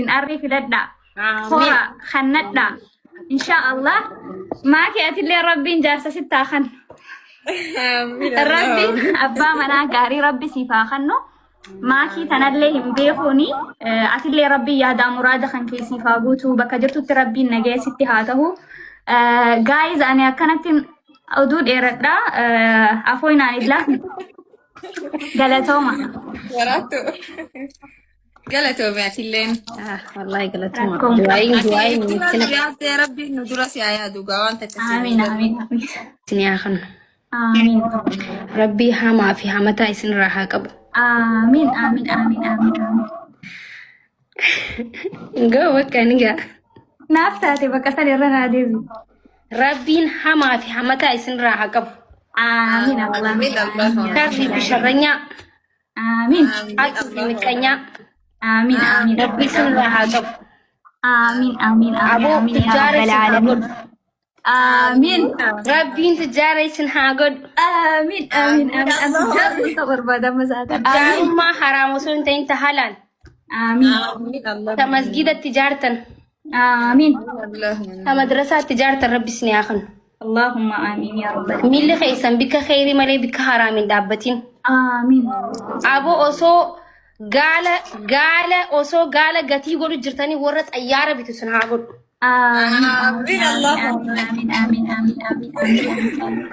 rabbiitiin arrii filadhaa. Amiin. Hora kannadhaa. Inshaa Allah. Maakii atillee rabbiin jaarsa sitti haa kennu. Amiin. Rabbiin abbaa manaa gaarii rabbi siif haa kennu. Maakii tanallee hin beekuuni. Atillee rabbiin yaadaa muraada kan kee siif haa guutu. Bakka jirtutti rabbiin nagaya sitti haa tahu. Guys ani akkanatti oduu dheeradha. Afoo inaan illaa. Galatooma. Waraattu. Galatoome atilleen. Ah, wallahi galatuma. Rakkoon qabu. Du'aayin Ati du'aayin itti miskina yaaddee rabbiin nu dura si haa yaadu gaa waan takka si Amiin amiin amiin. isin haa kennu. Amiin. Rabbii hamaa fi hamataa isinirraa haa qabu. Amiin amiin amiin amiin amiin. Ga'u bakka ni ga'a. Naaf taate bakka san irra naa deebi. Rabbiin hamaa fi hamataa isinirraa haa qabu. Amiin Allah. Amiin Allah. Sharrii fi sharranyaa, Amiin. hattuu fi miqqanyaa Amiin amiin. Rabbi isinirraa haa qabu. Amiin amiin amiin Aboo amiin yaa tujjaara rabbal isin haa aalamiin. godhu. Amiin. Rabbiin tujjaara isin haa godhu. Amiin amiin amiin. Ati jaarsa barbaadama saata. Amiin. Tujjaarummaa haraam osoo hin ta'in ta halaan. Amiin. Amiin Allah. Ta masgiidatti ijaartan, Amiin. ta madrasaatti ijaartan Rabbi isin haa kennu. Allahumma amiin yaa rabbal. Miilli keessan bikka kheyrii malee bikka haraam hin dhaabbatin. Amiin. Aboo osoo gaala gaala osoo gaala gatii godhu jirtanii warra xayyaara bitu sun haa godhu. Amiin. Amiin Allah. Amiin amiin amiin amiin amiin amiin.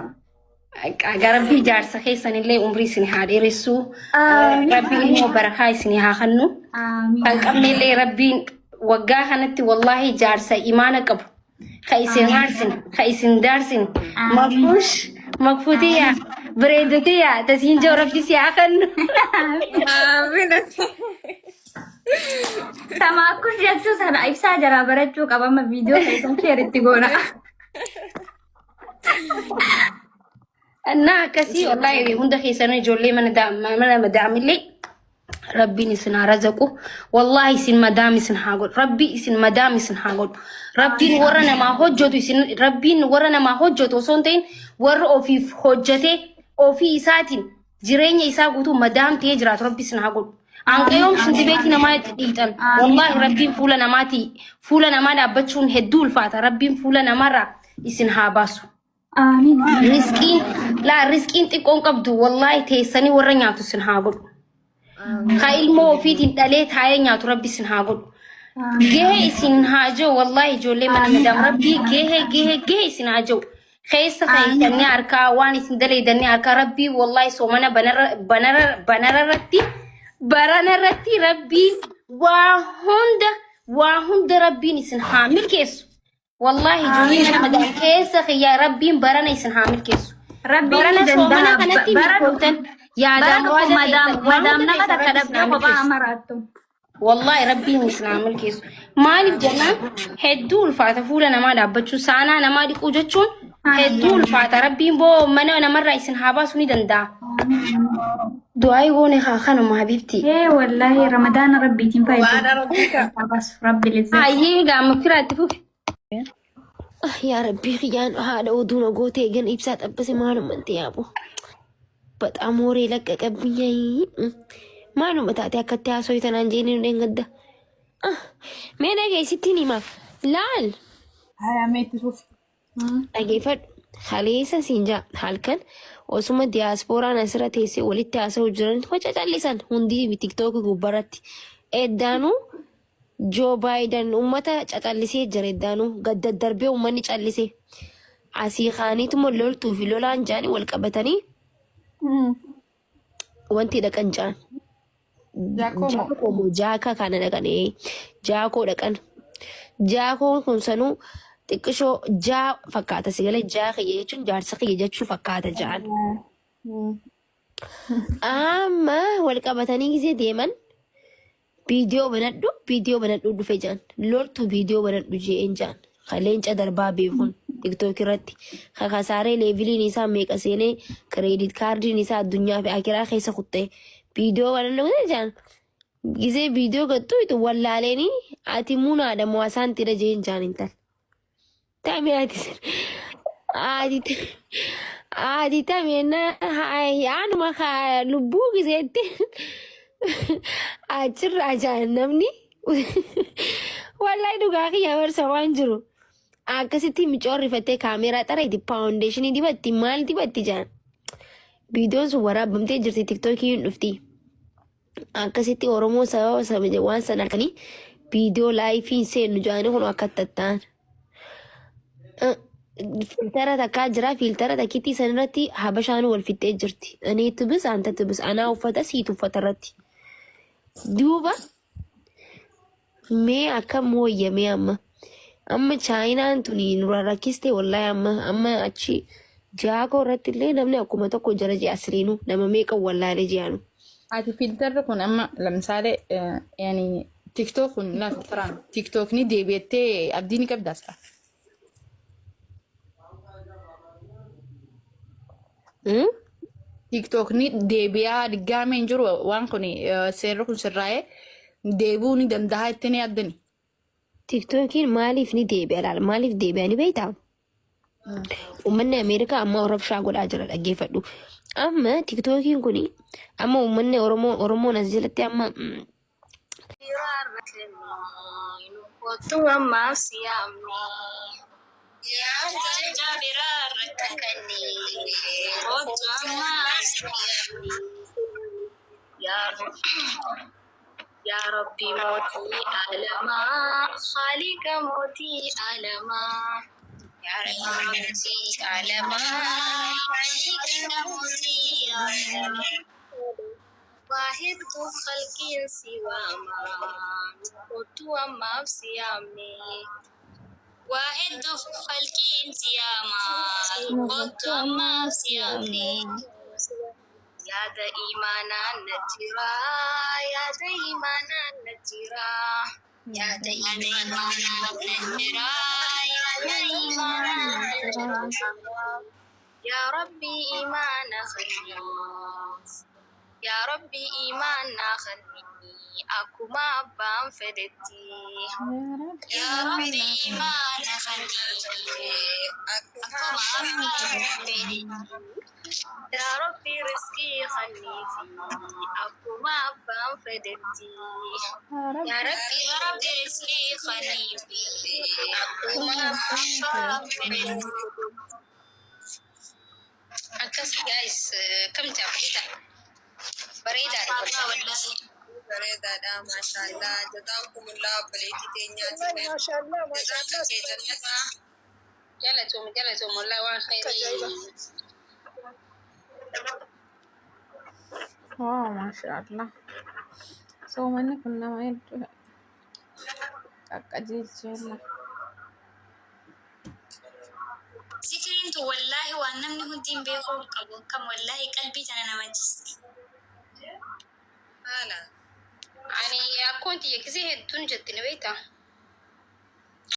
Egaa Rabbi ijaarsa keessanillee umrii isin haa dheeressu. Amiin. Rabbi immoo barakaa isin haa kennu. Amiin. Kan qabnellee Rabbiin waggaa kanatti wallaahi jaarsa imaana qabu. Ka isin haarsin, ka isin daarsin. Makfuush, makfuutiyyaa, bareedotiyyaa, tasiin joo Rabbi si haa kennu. Amiin. Tamaakkush jechuu sana ibsaa jaraa barachuu qaba amma viidiyoo keessan sheer itti goona. Na akkasii wallaahi hunda keessanuu ijoollee mana mana madaamillee Rabbiin isin haa razaqu. Wallaahi isin madaam isin haa godhu. Rabbi isin madaam isin haa godhu. Rabbiin warra namaa hojjetu isin Rabbiin warra namaa hojjetu osoo hin ta'in warra ofiif hojjetee ofii isaatiin jireenya isaa guutuu madaam ta'ee jiraatu Rabbi isin haa godhu. Anqayoom shintibeetii namaa itti dhiitan. Wallaahi Rabbiin fuula namaati fuula namaa dhaabbachuun hedduu ulfaata. Rabbiin fuula namaarraa isin haa baasu. Amiin. Risqiin laa risqiin xiqqoon qabdu wallaahi teessanii warra nyaatu sin haa godhu. Ka ilmoo ofiitiin dhalee taa'ee nyaatu rabbi sin haa godhu. Gahee isin haa jiru wallaahi ijoollee mana madaam rabbii gahee gahee gahee isin haa jiru. Keessa keessanii harkaa waan isin daleedanii harkaa rabbii wallaahi soomana banara banara banararratti baranarratti rabbiin waa hunda waa hunda rabbiin isin haa milkeessu. Wallaahi ijoollee mana madaam keessa kiyya rabbiin barana isin haa milkeessu. Rabbiin Barana ni soomana danda'a. kanatti Bara milkooftan bara yaadaan dhufu waada madaam keessan waan madaam hunda nama keessan takka rabbi isin dhabdee haa kophaa milkeessu. amaraattu. Wallaahi rabbiin isin haa milkeessu. Maaliif jennaan hedduu ulfaata fuula namaa dhaabbachuu saanaa namaa dhiquu jechuun hedduu ulfaata rabbiin boo mana namarraa isin haa baasu ni danda'a. Du'aa goone haa kanuma habiibti. Ee wallaahi ramadaana rabbiitiin Waan fayyadu. rabbii ka. Rabbi lizzati. Hayyee gaama firaatti fufi. Ah, yaa rabbii kiyyaan haadha oduu na gootee eegan ibsaa xabbase maaluma ta'e yaabo. Baxaam horee laqqaqabbiin maaluma taate akkatti haasoo tanaan jeenii nu dheengadda. Ah, mee dhageessittiin hima. Laal Haya mee itti fufi. dhageeffadhu. Kaleessa siin jaa halkan osuma diyaaspooraan asirra teessee walitti haasa'u jiran hoca callisan hundi tiktookii gubbaarratti. Eddaanuu Joo Baayidan uummata cacallisee jira eddaanuu gad daddarbee uummanni callise. Asii kaaniituma loltuu fi lolaan jaanii wal qabatanii wanti dhaqan jaan. Jaakoo moo? Jaakoo moo jaaka kana dhaqan ee jaakoo dhaqan. Jaakoon kun sanuu xiqqishoo jaa fakkaata si galee jaa kiyya jechuun jaarsa kiyya jechuu fakkaata jaan. Amma wal qabatanii gisee deeman Viidiyoo banadhu viidiyoo banadhu dhufe jaan loltu viidiyoo banadhu je'een jaan ka leenca darbaa beekun tiktook irratti ka kasaaree leeviliin isaa meeqa seenee kireedit kaardiin isaa addunyaa fi akiraa keessa kuttee viidiyoo banadhu jaan gisee viidiyoo gattu itu wallaaleenii ati munaadha moo asaantidha jeen jaan intal. Tami ati ati ati tami na anuma ka lubbuu giseetti achirraa jaan namni Wallahi dhugaa kiyyaa barsa waan jiru. Akkasitti micoon rifattee kaameeraa xareeti foundation dibatti maal dibatti jaan. Viidiyoon sun waraabamtee jirti tiktookii hin dhufti. Akkasitti Oromoo sababa saba waan sana harkanii viidiyoo live hin seennu jaanii kun akka tattaan. Filter takkaa jira filter takkiitti san irratti habashaan wal fixxee jirti. Ani tubis anta tubis anaa uffata siitu uffata irratti. Duuba mee akkam wayya amma. Amma chaayinaan tuni nurra rakkiste wallahi amma amma achi jaakoo irratti illee namni akkuma tokko jala ji'a asliinu nama meeqa wallaalee ji'aanu. Ati filterri kun amma lamsaalee yani TikTok kun laa filteraan TikTokni deebi'attee abdii ni qabdaas. TikTokni deebi'aa diggaamee hin jiru waan kun seerri kun sirraa'ee deebi'uu ni danda'a ittiin yaaddani. TikTokiin maaliif ni deebi'a laala maaliif deebi'a ni beektaa? Uummanni Ameerikaa amma rabshaa godhaa jira dhaggeeffadhu. Amma TikTokiin kun amma uummanni Oromoo Oromoon as jalatti amma Kottu ammaaf si yaamne. Jecha biraa rakkanne. Kottu ammaaf si yaamne. Yaa Rabbi mootii alamaa, Khaliqa mootii alamaa. Yaa Rabbi mootii alamaa, Khaliqa mootii alamaa. Waa hedduuf khalqiin si waama, kottu ammaaf si yaamne. Waa hedduuf khalqiin si yaama, kottu ammaaf si yaamne. Yaada imaanaan na jira, yaada imaanaan na jira. Yaada imaanaan na jira, yaada imaanaan na jira. Yaa Rabbi imaana khanni. Yaa Rabbi imaana khanni akkuma abbaan fedhetti. Yaa Rabbi imaana khanni akkuma abbaan fedhetti. Yaa Rabbi riskii khanniifi akkuma abbaan fedhetti. Yaa Rabbi yaa Rabbi riskii khanniifi akkuma abbaan fedhetti. Akkas guys kam jaa bareedaa. Bareedaadha. Mashallah wallahi. Bareedaadha maashaallah. Jazaakumullah obboleettii teenyaati. Maashaallah Jazaan maashaallah kee jannataa. Galatoom galatoom wallahi waan Ajaa'iba. khayrii. Wow, maashaallah. Soomanni kun nama hedduu qaqqajeelcheella. Zikriin tun wallaahi waan namni hundi hin beekuu qabu akkam wallaahi qalbii tana nama jisti. Haala. Ani akkoon tiyya gisee hedduun jetti ni beektaa?